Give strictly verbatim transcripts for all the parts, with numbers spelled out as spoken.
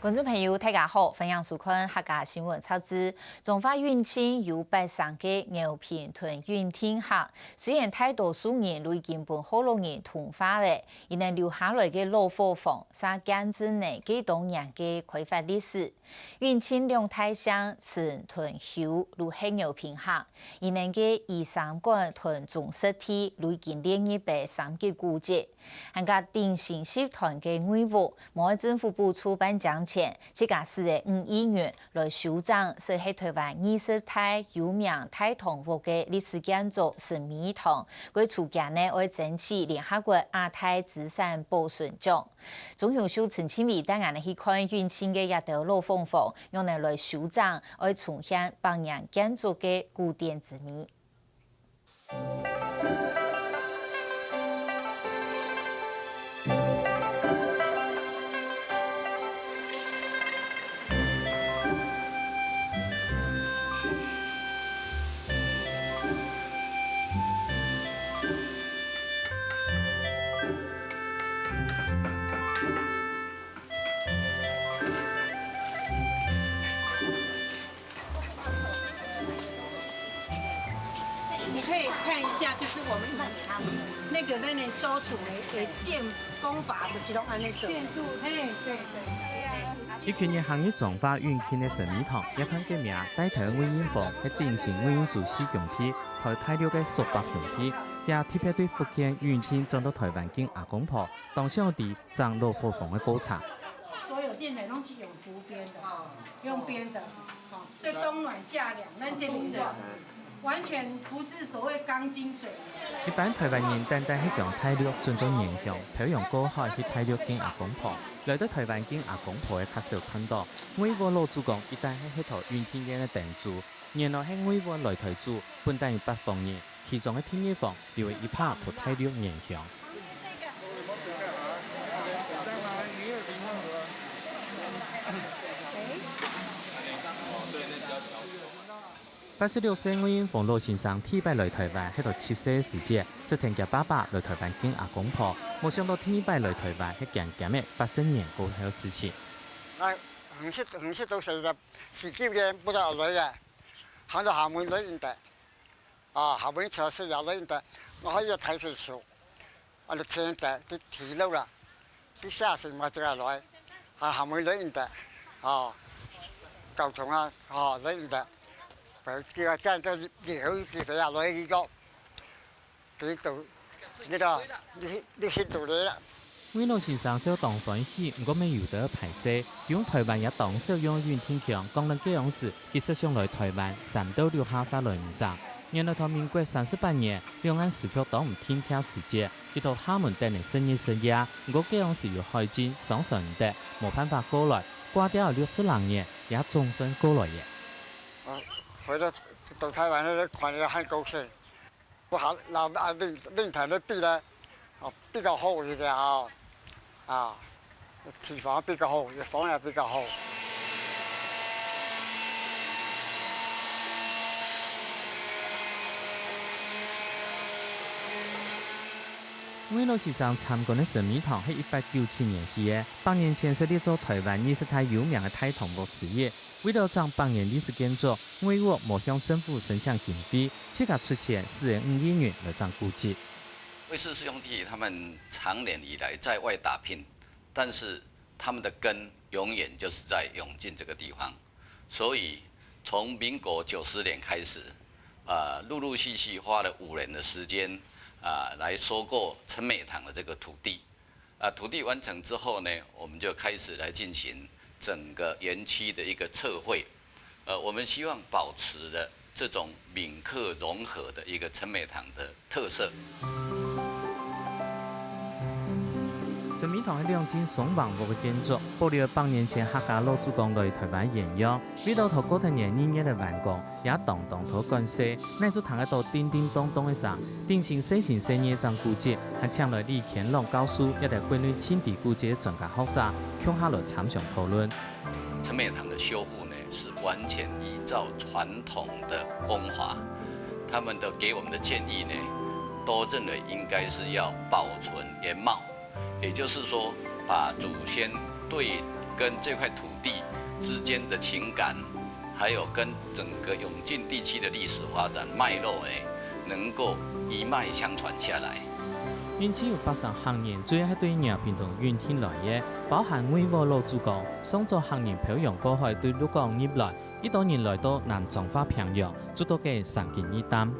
觀眾朋友，大家好，歡迎收看客家新聞雜誌。彰化永靖有八成个饒平同永定客，雖然大多數人都已經分學老人同化了，佢等留下來个老伙房，嗄見證了幾多年个開發歷史。永靖兩大姓陳同邱都係饒平客，佢等个依三館同宗室地都已經列入了三級古蹟。 還加頂新集團个魏屋，無愛政府補助半張錢，自家使了五億元來修整，設係臺灣二十大有名大堂屋个歷史建築神秘堂，該初期呢愛爭取聯合國亞太資產保存獎。鍾雄秀、陳慶維帶𠊎等去看永靖个這兜老伙房，仰仔來修整，愛重現百年建築个古典之美。 你可以看一下，就是我們那個那年周楚梅的建工法的其中按那種。建築。嘿，對，對。一群人行入彰化永靖个神秘堂，一看个名，大台灣魏仁房，係頂新魏仁祖四兄弟，在大陸个蘇北兄弟，也特別對福建永靖轉到台灣敬阿公婆，當想知 整老伙房个過程。所有建材攏是用竹編的，用編的，吼，所以冬暖夏涼，咱這邊就完全不是所謂鋼筋水泥。一般台灣人單單係將大陸準做原鄉，漂洋過海去大陸敬阿公婆，來到台灣敬阿公婆个較少看到。魏屋老祖公一旦係歇到永定縣个嶝州，原來係魏屋來台祖，本旦有八房人，其中个第一房 留一葩到大陸原鄉。八十六歲魏仁芳老先生第一擺來台灣係到七歲時節，識跈厥爸爸來台灣敬阿公婆，無想到第二擺來台灣係遽遽仔八十年過後个事情。𠊎五十，五十多歲了，十九年不到來啊，行到廈門來應得。 啊，後尾坐車也來得，𠊎還有大水手，啊，就天得，去提路啦，去下水嘛，這個來，啊，後尾來得，啊，交通啊，啊，來得，不要這樣，這樣以後機會也來一個，佢都，你知道，你，你先做你啦。 魏老先生笑當歡喜，毋過乜有兜歹勢，佢用台灣也當少用永定腔，講等該央時，佢識想來台灣，三到六下嗄來毋成。原來在民國三十八年，兩岸時局當毋定定時節，佢在廈門等了十日十夜，毋過該央時有海禁，上船毋得，無辦法過來，掛吊六十零年，也總算過來了。啊，回到，到台灣了，看了還高興。 不好，老，啊，明，明天的比呢，哦，比較好一點哦，啊，地方比較好，地方也比較好。魏老先生參觀个神秘堂係一八九七年起个，百年前設立做台灣二十大有名个大堂屋之一。 為了整百年歷史建築，魏屋無向政府申請經費，自家出錢四十五億元來整古蹟。魏氏兄弟他們長年以來在外打拼，但是他們的根永遠就是在永靖這個地方，所以從民國九十年開始，啊，陸陸續續花了五年的時間，啊，來收購陳美堂的這個土地。 啊，土地完成之後呢，我們就開始來進行整個園區的一個測繪。呃，我們希望保持的這種閩客融合的一個陳美堂的特色。神秘堂係兩進雙橫屋个建築，保留百年前客家老祖公來台灣原樣，為了討過忒年二月个完工， 也當當多管事，哪就聽得到叮叮噹噹个聲。頂新細心細義整古蹟，還請來李乾朗教授，也帶國內盡知古蹟个專家學者，共下來參詳討論。陳美堂的修復呢，是完全依照傳統的工法，他們的給我們的建議呢，都認為應該是要保存原貌，也就是說，把祖先对跟这块土地之间的情感，还有跟整个永靖地区的历史发展脉络，哎，能够一脉相传下来。永靖有八成客人主要係對饒平同永定來个，包含魏武老祖公，上早客人漂洋過海對鹿港入來，一多人來到南彰化平洋，做到个三更二擔。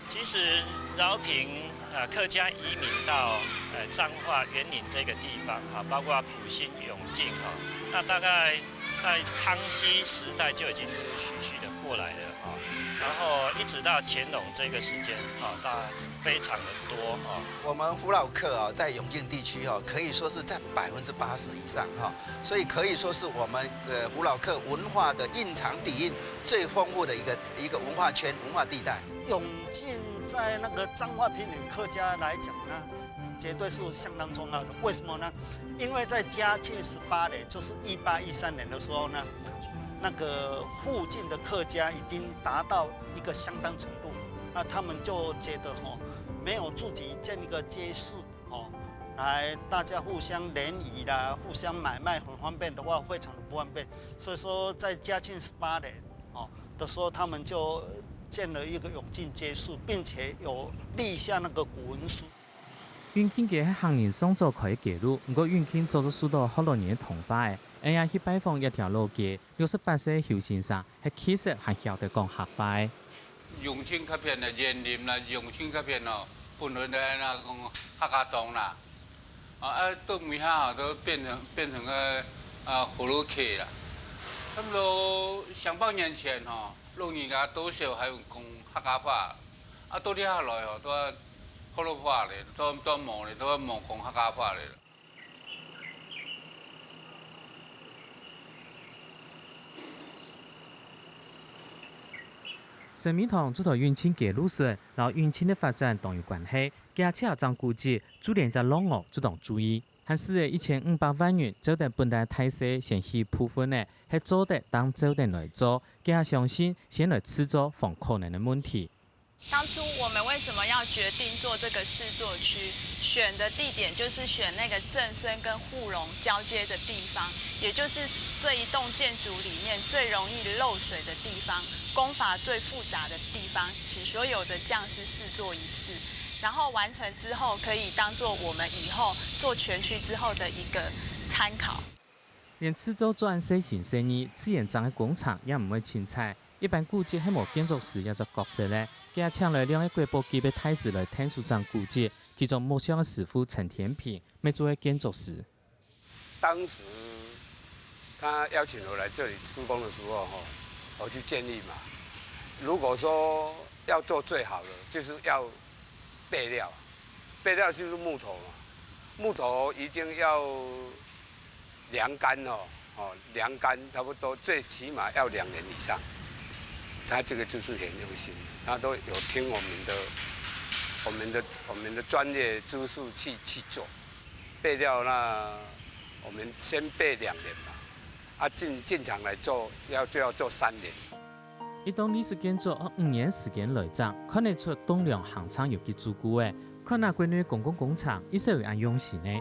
其实饒平呃客家移民到呃彰化員林这个地方哈，包括埔心、永靖哈，那大概在康熙时代就已经陆陆续续的过来了哈，然后一直到乾隆这个时间哈，大概非常的多哈。我们福佬客啊，在永靖地区哈，可以说是占百分之八十以上哈，所以可以说是我们呃福佬客文化的蕴藏底蕴最丰富的一个一个文化圈、文化地带。永靖在那个彰化平埔客家来讲呢，绝对是相当重要的。为什么呢？因为在嘉靖十八年，就是一八一三年的时候呢，那个附近的客家已经达到一个相当程度，那他们就觉得吼，没有自己建一个街市吼，来大家互相联谊啦，互相买卖很方便的话，非常的不方便。所以说，在嘉靖十八年哦的时候，他们就建了一个永靖街市，并且有立下那个古文书。永靖街係客人上早開个街路，毋過永靖早就受到福佬人个同化个。𠊎也去拜訪這條老街，六十八歲个邱先生，係確實還曉得講客話个。永靖該片个園林啦，永靖該片哦，本來都安那講客家庄啦，啊，啊，到尾下都變成變成个啊福佬客啦。差不多上百年前吼，老人家多少還有講客家話，啊，到這下來吼，都福佬話咧，都都無咧，都無講客家話咧。 神明堂這條永靖街路脣，摎永靖个發展當有關係。佢這張古蹟，就連隻老屋就當注意。還係一千五百萬銀，照等本來大細先起部分个，係做得當照等來做。佢相信先來試做防可能个問題。 当初我们为什么要决定做这个试作区？选的地点就是选那个正生跟护龙交接的地方，也就是这一栋建筑里面最容易漏水的地方，工法最复杂的地方，请所有的匠师试做一次，然后完成之后可以当做我们以后做全区之后的一个参考。 連製作做恁細心細膩，自然整个工程也毋會清采。一般古蹟係無建築師這隻角色个，佢也請來兩个國寶級个大師來𢯭手整古蹟，其中木匠个師傅陳天平，乜做个建築師。当时他邀请我来这里施工的时候，哈，我就建议嘛，如果说要做最好的，就是要备料，备料就是木头嘛，木头一定要梁杆哦，哦，梁杆差不多最起码要两年以上。他这个就是很用心，他都有听我们的、我们的、我们的专业知识去去做。备料那我们先备两年嘛，啊进进场来做，要就要做三年。 一棟歷史建築愛五年時間來整，看得出棟樑行程有幾周久欸。看哪國內公共工程，一直有恁用心呢？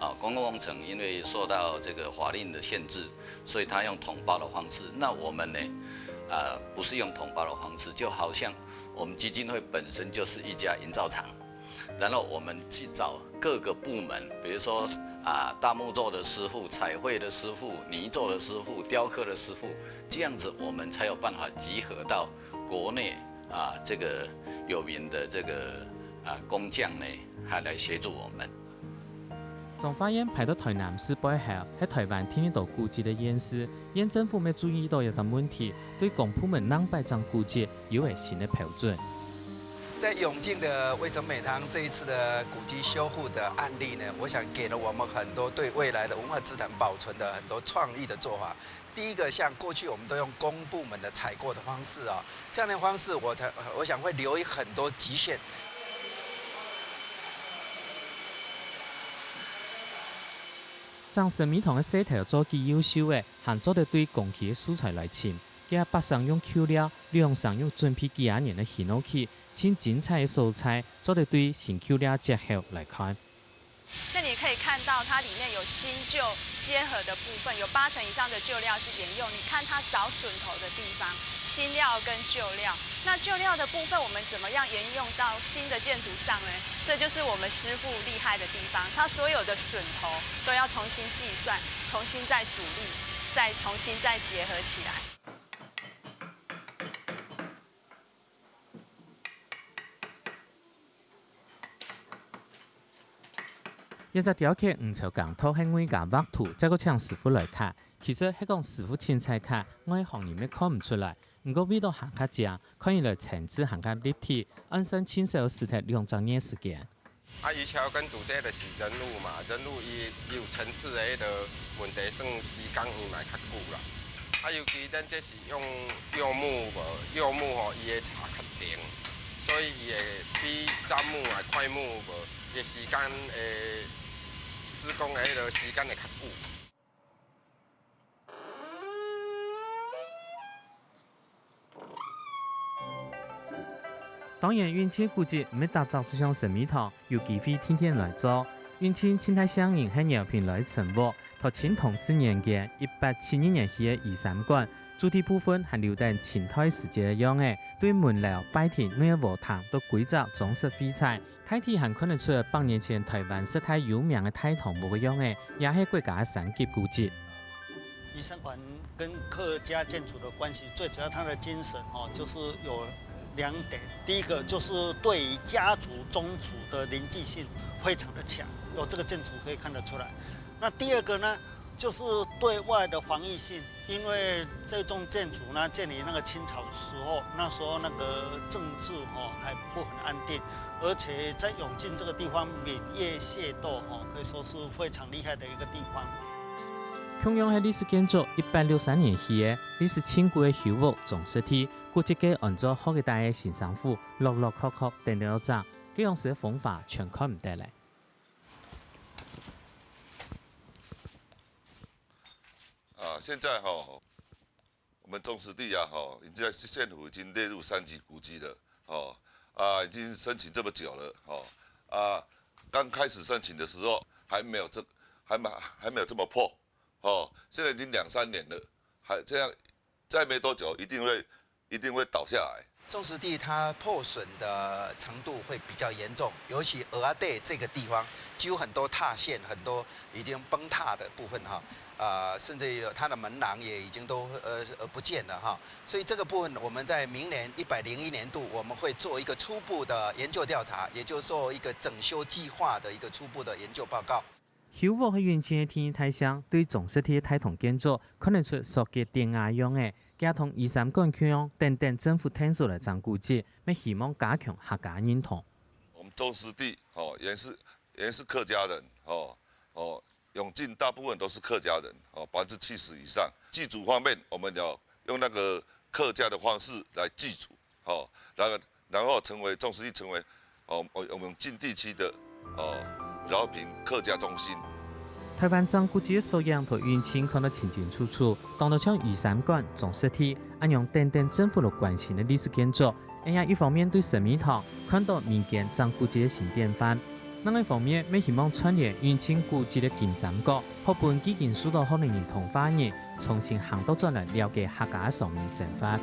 啊，公共工程因为受到这个法令的限制，所以他用统包的方式。那我们呢，呃，不是用统包的方式，就好像我们基金会本身就是一家营造厂，然后我们去找各个部门，比如说啊，大木作的师傅、彩绘的师傅、泥作的师傅、雕刻的师傅，这样子我们才有办法集合到国内啊这个有名的这个啊工匠呢，还来协助我们。彰化縣排到臺南市背後，係臺灣第二多古蹟个縣市。縣政府乜注意到這隻問題，對公部門仰般整古蹟有了新个標準。在永靖的魏哲美堂这一次的古蹟修复的案例呢，我想给了我们很多对未来的文化资产保存的很多创意的做法。第一个，像过去我们都用公部门的采购的方式啊，这样的方式我才我想会留有很多局限。整神明堂个事頭做幾優秀欸，還做得對公期个素材來尋。佢八成用舊料，兩成用準備幾下年个hinoki，盡精彩个素材，做得對新舊料結合來看。那你可以看到它里面有新旧结合的部分，有八成以上的旧料是沿用。你看它找榫头的地方，新料跟旧料。那旧料的部分，我们怎么样沿用到新的建筑上呢？这就是我们师傅厉害的地方，他所有的榫头都要重新计算，重新再组立，再重新再结合起来。 一隻雕刻毋愁工作，係外加畫圖，再過請師傅來刻。其實係講師傅清采刻，外行人乜看毋出來。毋過為著行較靚，看起來層次行較立體，按算盡少使忒兩隻月時間。啊，以前跟拄這个是人物嘛，人物伊有層次的迄个問題，算時間伊嘛較久啦。啊，尤其咱這是用柚木無，柚木吼，伊的柴較硬，所以伊会比杉木啊、檜木無，伊的時間会施工的迄个时间会较久。 當然，永靖古蹟毋係逐隻就像神秘堂，有機會定定來做。永靖盡大姓人係饒平來陳屋，到清同治年間，一八七二年起个御三館，主體部分還留等清代時節个樣仔，對門樓、拜亭、內和堂都歸隻裝飾廢材。 大體還看得出百年前臺灣十大有名个大堂屋个樣仔，也係國家个三級古蹟。御三館跟客家建築的關係，最主要它的精神哦，就是有兩點。第一个就是对于家族宗族的凝聚性非常的强，由这个建筑可以看得出来。那第二个呢，就是对外的防御性，因为这栋建筑呢建于那个清朝时候，那时候那个政治哦还不很安定，而且在永靖这个地方民业械斗哦，可以说是非常厉害的一个地方。共樣係歷史建築，一八六三年起个歷史盡久个邱屋總設計，古蹟个安做學个大个新生府，落落確確等等又長，該樣式个風華全看毋得咧。啊，现在哈，我们中师地啊，哈，已经在县府已经列入三级古迹了，哦，啊，已经申请这么久了，哦，啊，刚开始申请的时候还没有这还没还没有这么破，哦，现在已经两三年了，还这样，再没多久一定会一定会倒下来。中师地它破损的程度会比较严重，尤其蚵仔底这个地方，几乎很多塔线，很多已经崩塌的部分哈，呃，甚至有它的门廊也已经都呃呃不见了哈。所以这个部分我们在明年一百零一年度，我们会做一个初步的研究调查，也就是说一个整修计划的一个初步的研究报告。邱屋係永靖个第二大姓，对中式个大堂建筑看得出設計典雅个樣仔，佢同御三館共樣，等等政府𢯭手來整古蹟，乜希望加強客家認同。我们中师地哦，也是也是客家人哦哦，永靖大部分都是客家人哦，百分之七十以上。祭祖方面，我们有用那个客家的方式来祭祖哦，然后然后成为中师地成为哦我我们永靖地区的哦饶平客家中心。臺灣整古蹟个縮影在永靖看到清清楚楚，當到像御三館、中式地，恁樣等等政府來關心个歷史建築，恁樣一方面對神秘堂看到民間整古蹟个新典範，另一方面乜希望串聯永靖古蹟个金三角，好分既經受到學人認同个人，重新行倒轉來了解客家个常民生活。